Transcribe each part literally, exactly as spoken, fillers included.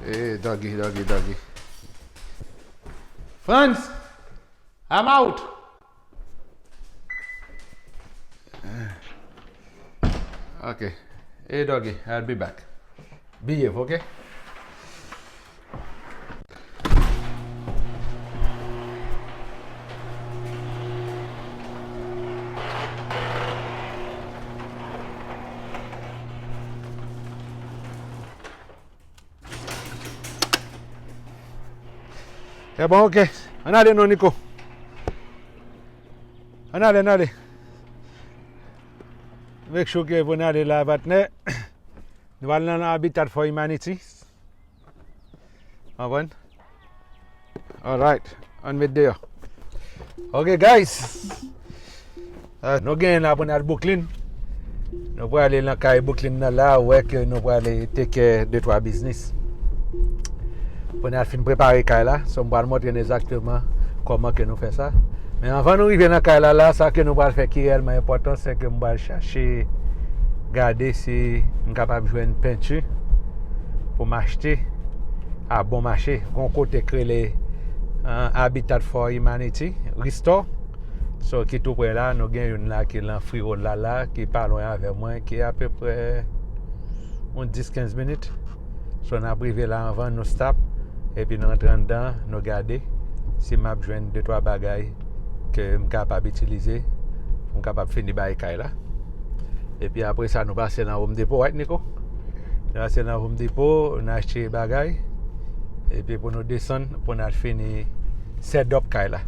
Eh, doggy, doggy, doggy. Franz, I'm out. Okay. Hey, doggy, I'll be back. Behave, okay? E bon, ok. Ann ale non, Nico. Ann ale, ann ale. Make sure ke pou n ale la, patnè. Nou al nan Habitat for Humanity. Konprann? Alright. Ann met deyò. Ok, guys. Ah, nou genyen la pou n al Brooklyn. Nou prale nan kay Brooklyn nan la, wè ke nou prale take care de twa biznis. Pou n al fin prepare kay la, so m pral montre nou egzakteman kòman ke nou fè sa. Men anvan nou rive nan kay la, la, sa ke nou pral fè ki reyèlman enpòtan, se ke m pral chache gade si m kapab jwenn penti pou m achte a bon mache. Gon kote k rele, uh, Habitat for Humanity Restore. So, ki tou prè la, nou gen youn la ki lan Free Roll la, la, ki pa lwen avè mwen, ki apeprè yon dis kenz minit. So, n ap rive la anvan nou stop, epi nou antre anndan, nou gade si m ap jwenn de twa bagay ke m kapab itilize pou m kapab fini bay kay la. Epi apre sa, nou pase nan Home Depot, right, Nico? Nou pase nan Home Depot, nou achte bagay, epi pou nou desann, pou n al fini set up kay la.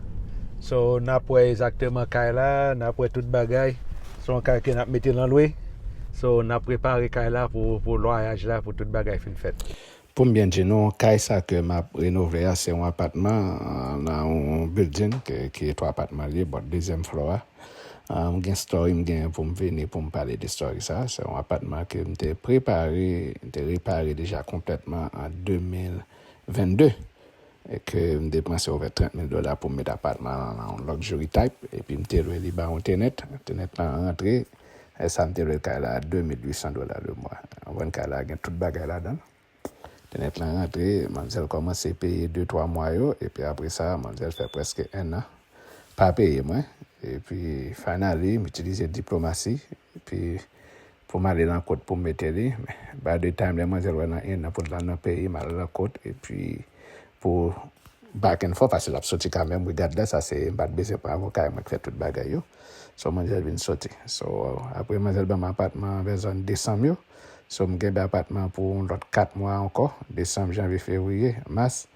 So, n ap wè egzakteman kay la, n ap wè tout bagay. Se yon kay ke n ap mete nan lwe. So, n ap prepare kay la pou, pou lwayaj la, pou tout bagay fin fèt. Pou m byen di nou, kay sa ke m ap renove a, se yon apatman, ah, nan yon building ke, ki twa apatman li ye, but dezyèm floor a. Ah, m gen story, m gen pou m vini, pou m pale de story sa. Se yon apatman ke m te prepare, m te repare deja konplètman an de mil vennde. E ke m depanse ouvè trant mil dola pou m met apatman an nan yon luxury type. Epi m te lwe li ba yon tenant. Tenant lan rantre. E sa m te lwe kay la a de mil uit san dola le mwa. Ou konprann, kay la gen tout bagay ladan l. Tenant lan rantre, manzèl kòmanse peye de twa mwa yo, epi apre sa, manzèl fè prèske en an pa peye mwen. Epi, finally, m itilize diplomasi. Epi, pou m ale nan kot pou m mete li. By the time, lè manzèl wè nan en an pou l nan peyi, m al nan kot. Epi, pou back and forth, paske l ap soti kanmenm, regardless, sa se, m pa t bezwen pran avoka, e mwen k fè tout bagay yo. So, manzèl vin soti. So, apre manzèl ban m apatman an vè zòn desanm yo. So, m kenbe apatman an pou yon lòt kat mwa ankò, desanm, janvye, fevriye, mas.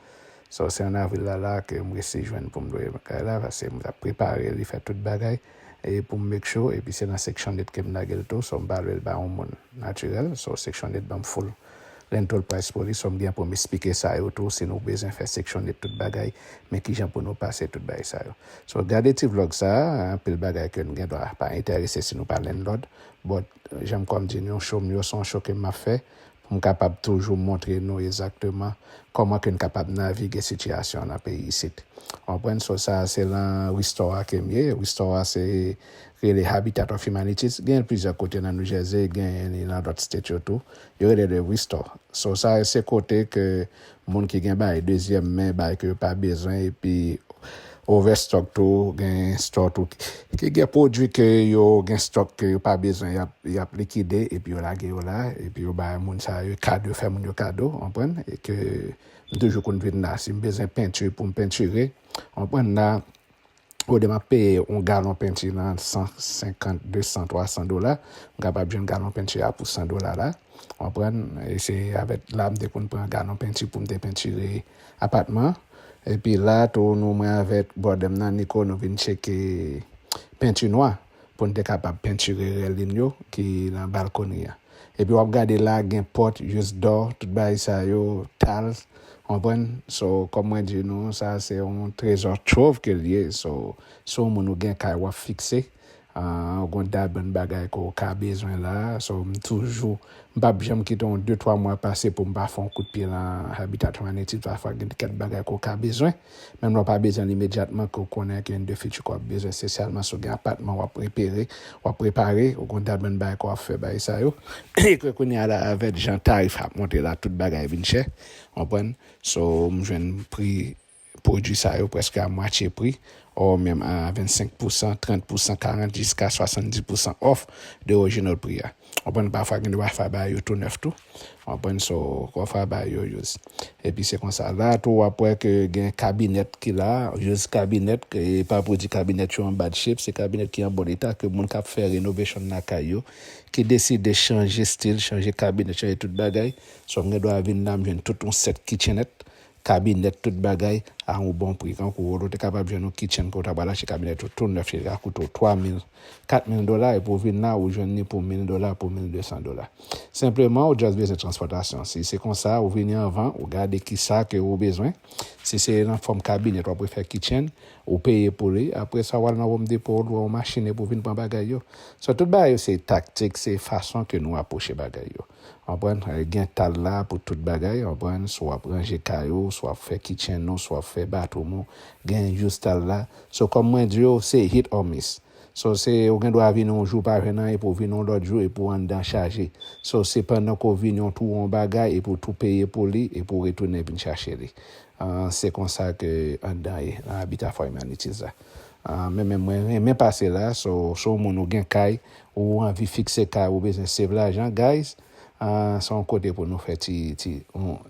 So, se an avril la, la ke m resi jwenn pou m lwe kay la, paske m t ap prepare li, fè tout bagay, e pou m make sure, epi se nan Section eight ke m lage l tou, so m pa lwe l ba yon moun natirèl, so Section eight ban m full rental price pou li, so m gen pou m esplike sa yo tou, si nou bezwen fè Section eight tout bagay, men kijan pou nou pase tout bagay sa yo. So, gade ti vlog sa a, anpil bagay ke n gen dwa pa enterese si nou pa landlord, but, jan m kòm di nou, show m yo, se yon show ke m ap fè, pou m kapab toujou montre nou egzakteman kòman ke n kapab navige sitiyasyon an nan peyi isit. Ou konprann? So, sa a se lan Restore a ke m ye. Restore a se rele Habitat of Humanities. Gen plizyè kote nan New Jersey, gen li nan lòt state yo tou. Yo rele li Restore. So, sa a se kote ke moun ki gen bagay dezyèm men, bagay ke yo pa bezwen, epi overstock tou, gen store tou ki, ki gen pwodui ke yo gen stock ke yo pa bezwen, y ap, y ap likide, epi yo lage yo la, epi yo bay moun sa yo kado, fè moun yo kado, ou konprann? E ke m toujou konn vin la, si m bezwen penti pou m pentire, ou konprann, la, olye m ap peye yon galon penti nan san senkant, de san, twa san dola, m kapab jwenn galon penti a pou san dola la. Ou konprann? E se avèk la m te konn pran galon penti pou m te pentire apatman an. Epi la tou, nou, mwen avèk brother m nan, Nico, nou vin tcheke penti nwa pou n te kapab pentire rèlin yo ki nan balkoni an. Epi w ap gade la, gen pòt, used door, tout bagay sa yo, tiles, ou konprann? So, kòm mwen di nou, sa se yon trezò trove ke l ye. So, si yon moun ou gen kay w ap fikse, Ah, ou gen yon dal bann bagay ke w ka bezwen la. So, m toujou, m p ap janm kite yon de twa mwa pase pou m pa fè yon kout pye nan Habitat Humanity. Pafwa gen kèk bagay ke w ka bezwen. Menm lè w pa bezwen l imedyatman, ke w konnen ke in the future ke w ap bezwen, espesyalman si w gen apatman w ap repere, w ap repare, ou gen yon dal bann bagay ke w ap fè bagay sa yo. E ke kounye a la, avèk jan tarif ap monte la, tout bagay vin chè. Konprann? So, m jwenn pri pwodui sa yo prèske a mwatye pri, or menm a vennsenk pousan, trant pousan, karant, jiska swasanndis pousan off de orijinal pri a. Konprann, pafwa gen de pafwa bagay yo tou nèf tou. Konprann, so, pafwa bagay yo used. Epi se konsa. La tou, w ap wè ke gen kabinèt ki la, used kabinèt, ke e pa pou di kabinèt yo an bad shape, se kabinèt ki an bon eta, ke moun k ap fè renovation lakay yo, ki deside chanje stil, chanje kabinèt, chanje tout bagay. So, m gen dwa vin la, m jwenn tout yon set kitchenette, kabinèt, tout bagay a yon bon pri. Kankou ou te kapab jwenn yon kitchen ke w ta pral achte kabinèt ou tou nèf, li ka koute w twa mil, kat mil dola, epi w vin la, ou jwenn li pou mil dola, pou mil de san dola. Senpleman, ou just bezwen transpòtasyon. Si se konsa, ou vini anvan, ou gade kisa ke ou bezwen. Si se nan fòm kabinèt, w ap refè kitchen, ou peye pou li. Apre sa, w al nan Home Depot, ou lwe yon machin epi w vin pran bagay yo. So, tout bagay yo, se taktik, se fason ke nou apwoche bagay yo. Konprann? Eh, gen tal la pou tout bagay, konprann? Si w ap ranje kay ou, si w ap fè kitchen ou, si w ap fè bathroom ou, gen used tal la. So, kòm mwen di yo, se hit or miss. So, se, ou gen dwa vini yon jou pa jwenn anyen, epi w vini yon lòt jou, epi w anndan chaje. So, se pandan ke w vini yon tou yon bagay, epi w tou peye pou li, epi w retounen vin chache li. Ah, se konsa ke anndan ye, nan Habitat for Humanities la. Ah, men, men mwen renmen pase la, so, si w moun ou gen kay, ou anvi fikse kay, ou bezwen save lajan, guys, ah, se yon kote pou nou fè ti, ti, yon,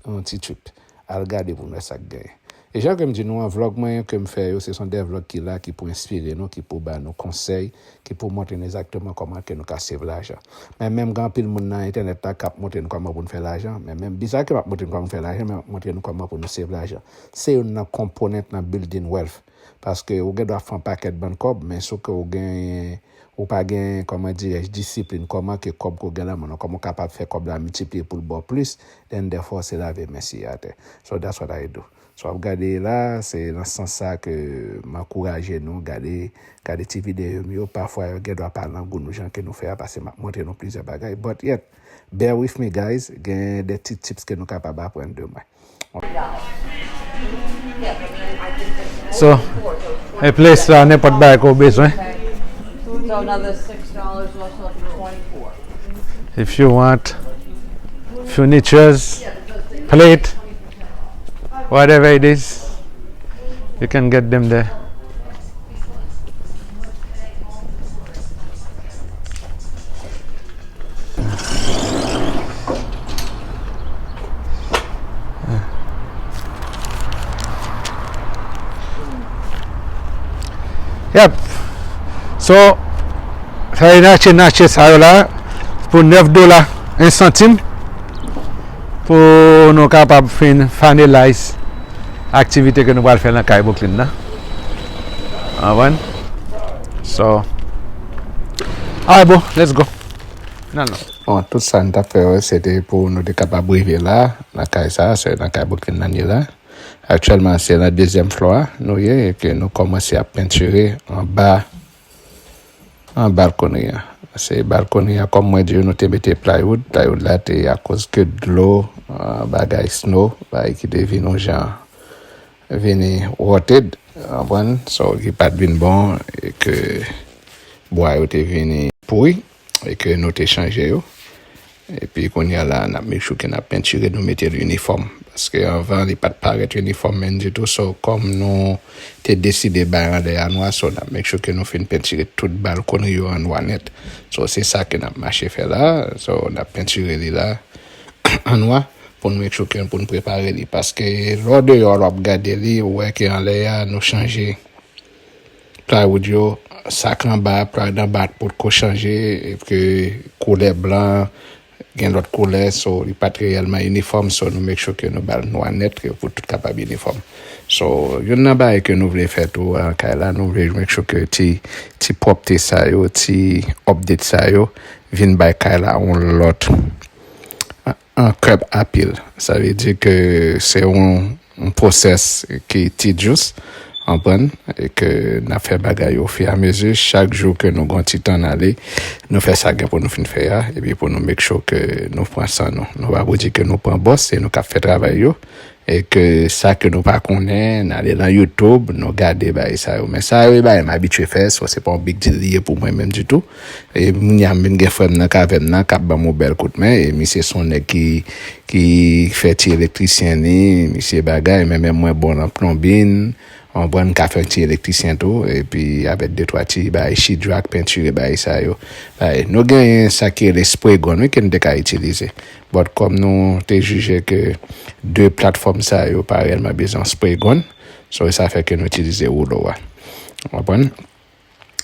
yon ti trip. Al gade pou nou wè sa k genyen. E jan ke m di nou an, vlòg mwen ke m fè yo, se son de vlòg ki la, ki pou enspire nou, ki pou ba nou konsèy, ki pou montre nou egzakteman kòman ke nou ka save lajan. Men menm gen anpil moun nan entènèt la k ap montre nou kòman pou nou fè lajan. Men menm bizarre ke m ap montre nou kòman pou nou fè lajan, men m ap montre nou kòman pou nou save lajan. Se youn nan component nan building wealth. Paske ou gen dwa fè yon pakèt bann kòb, men si ke ou gen, ou pa gen, kòman dirèj, disiplin, kòman ke kòb ke w gen nan men w, kòman w kapab fè kòb la miltipliye pou l ba w plis, then therefore se lave men siye atè. So that's what I do. So w ap gade la, se nan sans sa ke m ankouraje nou, gade, gade ti videyo m yo, pafwa yo gen dwa pa nan gou nou jan ke nou fè a, paske m ap montre nou plizyè bagay, but yet, bear with me guys, gen de ti tips ke nou kapab aprann de mwen. So, e plis la, nenpòt bagay ke w bezwen. So another six dollars, so twenty-four. If you want furnitures, plate, whatever it is, you can get them there. Yep. So, sa e n achte, n achte sa yo la pou nèf dola, en santim, pou nou kapab fin finalize aktivite ke nou pral fè nan kay Brooklyn nan. Konprann? So, alright, bro, let's go. Non, non. Bon, tout sa n t ap fè yo, se te pou nou te kapab rive la, nan kay sa, se nan kay Brooklyn nan ye la. Aktyèlman, se nan dezyèm flò a nou ye, e ke nou kòmanse ap pentire anba, anba balkoni an. Se balkoni an, kòm mwen di yo, nou te mete plywood. Plywood la te akoz ke dlo, ah, bagay snow, bagay ki te vin yon jan, vini rotted, konprann? So, ki pa t vin bon, e ke bwa yo te vini pouri, e ke nou te chanje yo. Epi kounye a la, n ap make sure ke n ap pentire, nou mete l inifòm. Paske anvan, li pa t parèt inifòm menm ditou. So, kòm nou te deside bay anlè a nwa, so, n ap make sure ke nou fin pentire tout balkoni yo an nwa nèt. So, se sa ke n ap mache fè la. So, n ap pentire li la an nwa pou n make sure ke, pou n prepare li. Paske lè w deyò, lè w ap gade li, ou wè ke anlè a, nou chanje plywood yo, sa k anba, plywood anba potko chanje, epi koulè blan, gen lòt koulè, so li pa t reyèlman inifòm, so nou make sure ke nou ba l nwa nèt, ke pou tout kapab inifòm. So, youn nan bagay ke nou vle fè tou an kay la, nou vle make sure ke ti, ti pwòpte sa yo, ti update sa yo, vin bay kay la yon lòt, an, an curb appeal. Sa vle di ke se yon, yon pwosès ki tedious, Konprann? E ke n ap fè bagay yo ofiramezi. Chak jou ke nou gon ti tan n ale, nou fè sa gen pou nou fin fè a, epi pou nou make sure ke nou pran san nou. Nou pa pou di ke nou pran bòs, se nou k ap fè travay yo. E ke sa ke nou pa konnen, n ale nan YouTube, nou gade bagay sa yo. Men sa yo, e bagay m abitye fè, so se pa yon big deal li ye pou mwen menm ditou. E moun ya m vin gen frè m nan k avè m nan, k ap ban m yon bèl kout men, e misye se yon nèg ki, ki fè ti elektrisyen li, misye bagay, men menm mwen bon nan plonbin, w konprann, m ka fè ti elektrisyen tou, epi avèk de twa ti bagay, chidrak, pentire, bagay sa yo. Bagay, nou genyen sa ki rele spray gun, wi, ke n te ka itilize. But kòm nou te jije ke de platfòm sa yo pa reyèlman bezwen spray gun, so sa fè ke nou itilize woulo a. W konprann?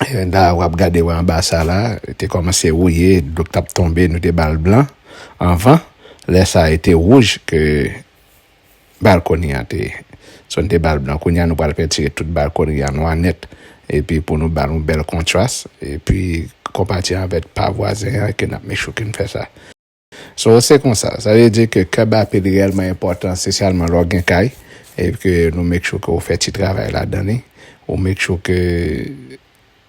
E la, w ap gade wè anba sa la, te kòmanse wouye, dlo k t ap tonbe, nou te ba l blan anvan. Lè sa a, e te wouj ke balkoni an te ye. So, n te ba l blan. Kounye a, nou pral pentire tout balkoni an nwa nèt. Epi pou nou ba l yon bèl kontras. Epi konpati avèk pa vwazen an, ke n ap make sure ke n fè sa. So, se konsa. Sa vle di ke kèb a pye li reyèlman enpòtan, espesyalman lè w gen kay, e ke nou make sure ke w fè ti travay ladan li. Ou make sure ke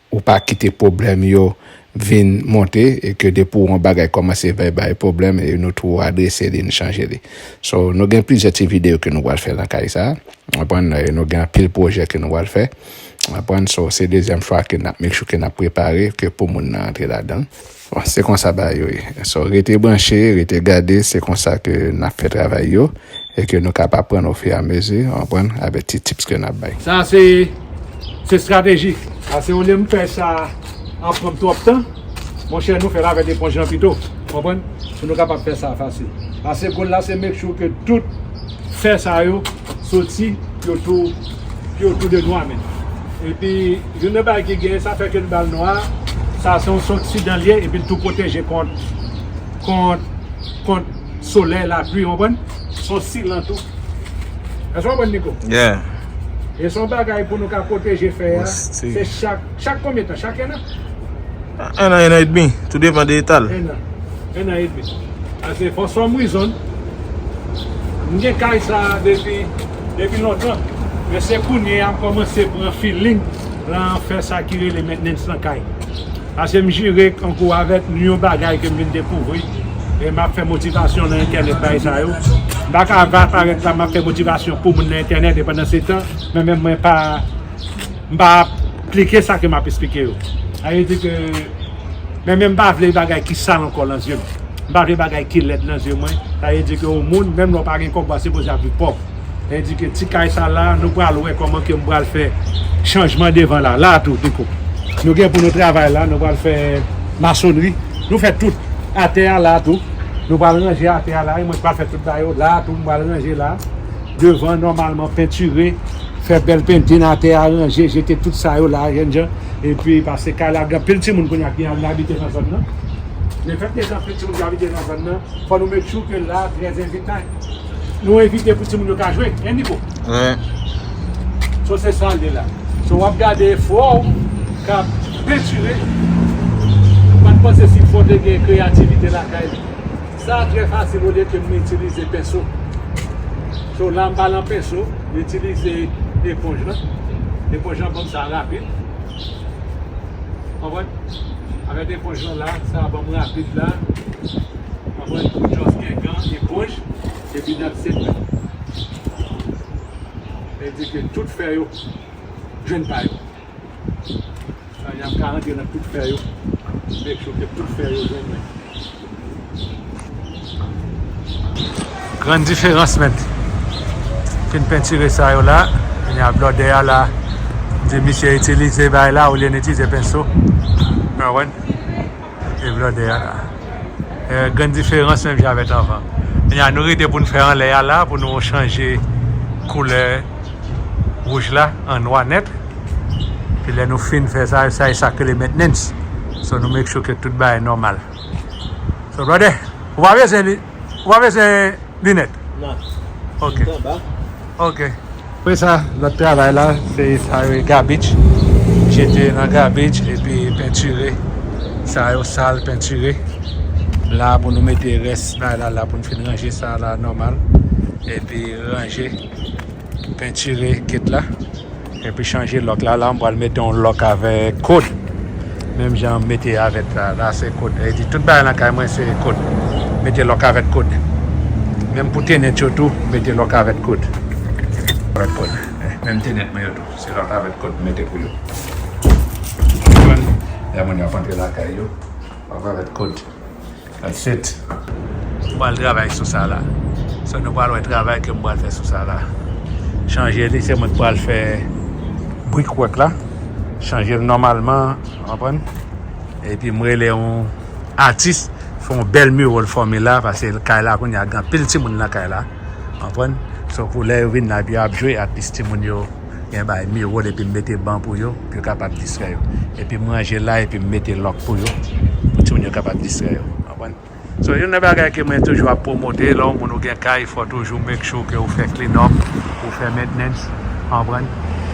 ou pa kite pwoblèm yo vin monte, e ke depi yon bagay kòmanse bay, bay pwoblèm, e nou tou adrese li, nou chanje li. So, nou gen plizyè ti videyo ke nou pral fè nan kay sa. W konprann? E nou gen anpil pwojè ke nou pral fè. W konprann? So, se dezyèm fwa ke n ap make sure ke n ap prepare ke pou moun nan antre ladan l. Bon, se konsa bagay yo ye. So, rete branche, rete gade, se konsa ke n ap fè travay yo, e ke nou kapab aprann ofiramezi, w konprann, avèk ti tips ke n ap bay. Sa se, se estrateji. Paske olye m fè sa ap pran m twòp tan, monchè, nou fè l avèk eponj lan pito. W konprann? Pou nou kapab fè sa fasil. Paske goal la, se make sure ke tout fè sa yo soti, yo tou, yo tou de nwa menm. Epi, youn nan bagay ki gen, sa fè ke l ba l nwa, sa se yon, se yon oksidan l ye, epi l tou pwoteje kont, kont, kont solèy, lapli, w konprann? Se yon silan tou. Èske w konprann, Niko? Yeah. E se yon bagay pou nou ka pwoteje fè a. Se chak, chak konbyen tan? Chak ennan? Ennan, ennan edmi. Tou depann de eta l. Ennan. Ennan edmi. Paske fò sa m rizon. M gen kay sa a depi, depi lontan. Men se kounye a m kòmanse pran feeling lan fè sa ki rele maintenance nan kay. Paske m jire kankou avèk yon bagay ke m vin dekouvri. E m ap fè motivasyon nan entènèt bagay sa yo. M pa ka va parèt la, m ap fè motivasyon pou moun nan entènèt, e pandan se tan, men menm mwen pa, m pa aplike sa ke m ap esplike yo. Sa vle di ke, men menm m pa vle bagay ki sal ankò nan zye m. M pa vle bagay ki lèd nan zye mwen. Sa vle di ke yon moun, menm lè w pa gen kòb, w pa sipoze ap viv pòv. Sa vle di ke ti kay sa la, nou pral wè kòman ke m pral fè chanjman devan la. La tou, Niko. Nou gen pou nou travay la, nou pral fè masonri. Nou fè tout. Atè a la tou. Nou pral ranje atè a la. E mwen pral fè tout bagay yo. La tou, m pral ranje la. Devan, nòmalman, pentire. Fè bèl penti nan atè a, ranje, jete tout sa yo la, jènjan. Epi, paske kay la, gen anpil timoun kounye a ki al abite nan zòn nan. Lefètke gen anpil timoun ki abite nan zòn nan, fò nou make sure ke la trè envitan. Nou envite pou timoun yo ka jwe, en Niko? Wi. So, se sa l ye la. So, w ap gade frè w k ap pentire. Ou pa t panse si frè w te gen kreyativite lakay li. Sa trè fasil olye ke m itilize penso. So, la, m pa lan penso, m itilize eponj lan. Eponj lan ban m sa rapid. Konprann? Avèk eponj lan la, sa ban m rapid la. Konprann? Ou just gen gan, eponj, epi dòt sèk. Vle di ke tout fè yo jwenn pa yo. Sa y ap ka rantre nan tout fè yo. Make sure ke tout fè yo jwenn men. Grann diferans, men. Fin pentire sa yo la. Kounye a blòdè a la. Di misye itilize bay la olye n itilize penso. Ou konprann? E blòdè a la. E, grann diferans menm jan avèk anvan. Kounye a nou rete pou n fè anlè a la, pou nou chanje koulè wouj la an nwa nèt. Epi lè nou fin fè sa, sa e sa k rele maintenance. So nou make sure ke tout bagay nòmal. So, brother, ou pa bezwen li, ou pa bezwen linèt. Non. Ok. Li anba. Ok. Apre sa, lòt travay la, se sa yo ye garbage. Jete nan garbage epi pentire. Sa yo sal, pentire. La pou nou mete rès bagay la, la pou n fin ranje sa la nòmal. Epi ranje, pentire gate la. Epi chanje lòk la, la m pral mete yon lòk avèk kòd. Menm jan m mete avèk la, la se kòd. E di tout bagay nan kay mwen se kòd. Mete lòk avèk kòd. Menm pou tenèt yo tou, mete lòk avèk kòd. Avèk kòd. Eh, menm tenèt mwen yo tou, se lòk avèk kòd m mete pou yo. Konprann? Lè moun yo ap antre lakay yo, lòk avèk kòd. That's it. M pral travay sou sa la. So nou pral wè travay ke m pral fè sou sa la. Chanje li, se mwen k pral fè brickwork la. Chanje l nòmalman, w konprann? Epi m rele yon atis, fè yon bèl mural for me la, paske kay la kounye a gen anpil timoun nan kay la. Konprann? So pou lè yo vin la, epi y ap jwe, at least timoun yo gen bay mural epi m mete ban pou yo, pou yo kapab distrè yo. Epi m ranje la, epi m mete lòk pou yo, pou timoun yo kapab distrè yo. Konprann? So, youn nan bagay ke mwen toujou ap pwomote, lè yon moun ou gen kay, fò toujou make sure ke ou fè clean up, ou fè maintenance, konprann?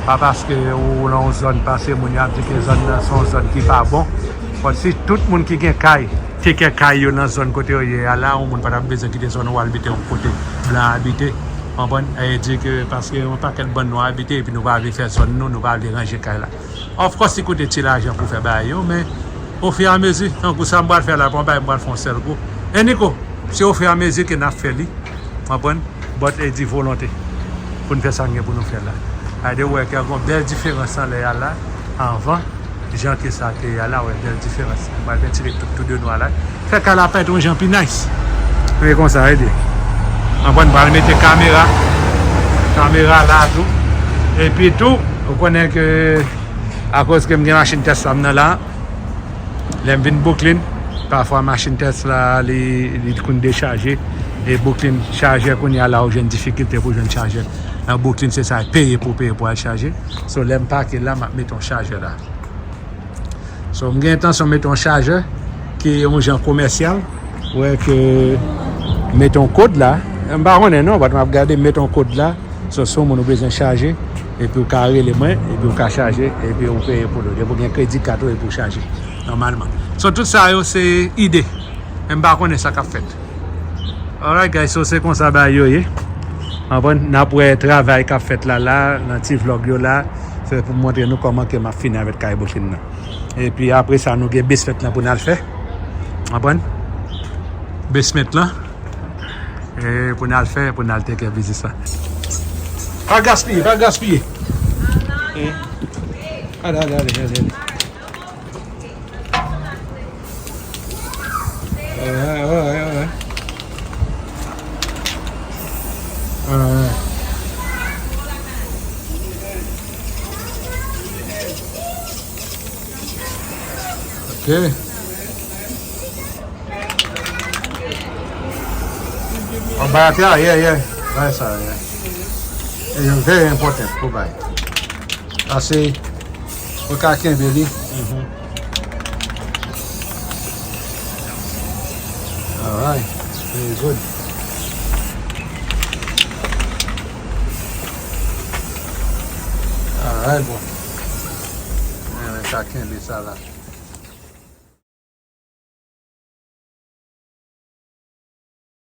Pa paske ou nan yon zòn pase, moun yo ap di ke zòn nan se yon zòn ki pa bon. But si tout moun ki gen kay, te kè kay yo nan zòn kote yo ye a la, yon moun pa t ap bezwen kite zòn ou al abite yon kote blan abite, konprann? E di ke paske yon pakèt bann nwa abite, epi nou pa vle fè zòn nou, nou pa vle ranje kay la. Of course, li koute ti lajan pou fè bagay yo, men ofiramezi, tankou sa m pral fè la, pa yon bagay m pral fè yon sèl kou. E Niko, se ofiramezi ke n ap fè li, konprann? But e di volonte pou n fè sa n gen pou nou fè la. Gade, ou wè ke gen yon bèl diferans anlè a la, anvan, jan ke sa te ye a la, wè, bèl diferans. M pral pentire tout, tou de nwa la. Fè kay la parèt yon jan pi nice. Men konsa, ede. Konprann, pral mete kamera. Kamera la tou. Epi tou, ou konnen ke akoz ke m gen machin Tesla m nan la, lè m vin Brooklyn, pafwa machin Tesla li, li konn dechaje. E Brooklyn, chajè kounye a la, ou jwenn difikilte pou jwenn chajè. Nan Brooklyn, se sa, peye pou peye pou al chaje. So, lè m pake la, m ap mete yon chajè la. So, m gen entansyon mete yon chajè ki yon jan komèsyal. Ou wè ke mete yon kòd la. M pa konnen non, but m ap gade, mete yon kòd la. So, si yon moun ou bezwen chaje, epi ou ka rele mwen, epi ou ka chaje, epi ou peye pou li. Depi ou gen kredi kat ou, epi ou chaje, nòmalman. So, tout sa yo, se ide. Men m pa konnen sa k ap fèt. Alright, guys, so se konsa bagay yo ye. Konprann? N ap wè travay k ap fèt la, la, nan ti vlòg yo la. Se pou m montre nou kòman ke m ap fini avèk kay Brooklyn nan. Epi apre sa, nou gen basement lan pou n al fè. Konprann? Basement lan. E pou n al fè, pou n al take care biznis la. Pa gaspiye, pa gaspiye. E, ale, ale, ale, ale, ale. Alright, alright, alright. Alright. Ok. An bay atè a, yeah, yeah. Bay sa, yeah. E very important pou bay. Ase, ou ka kenbe li. Mhm. Alright. Very good. Alright, bon. Mwen ka kenbe sa la.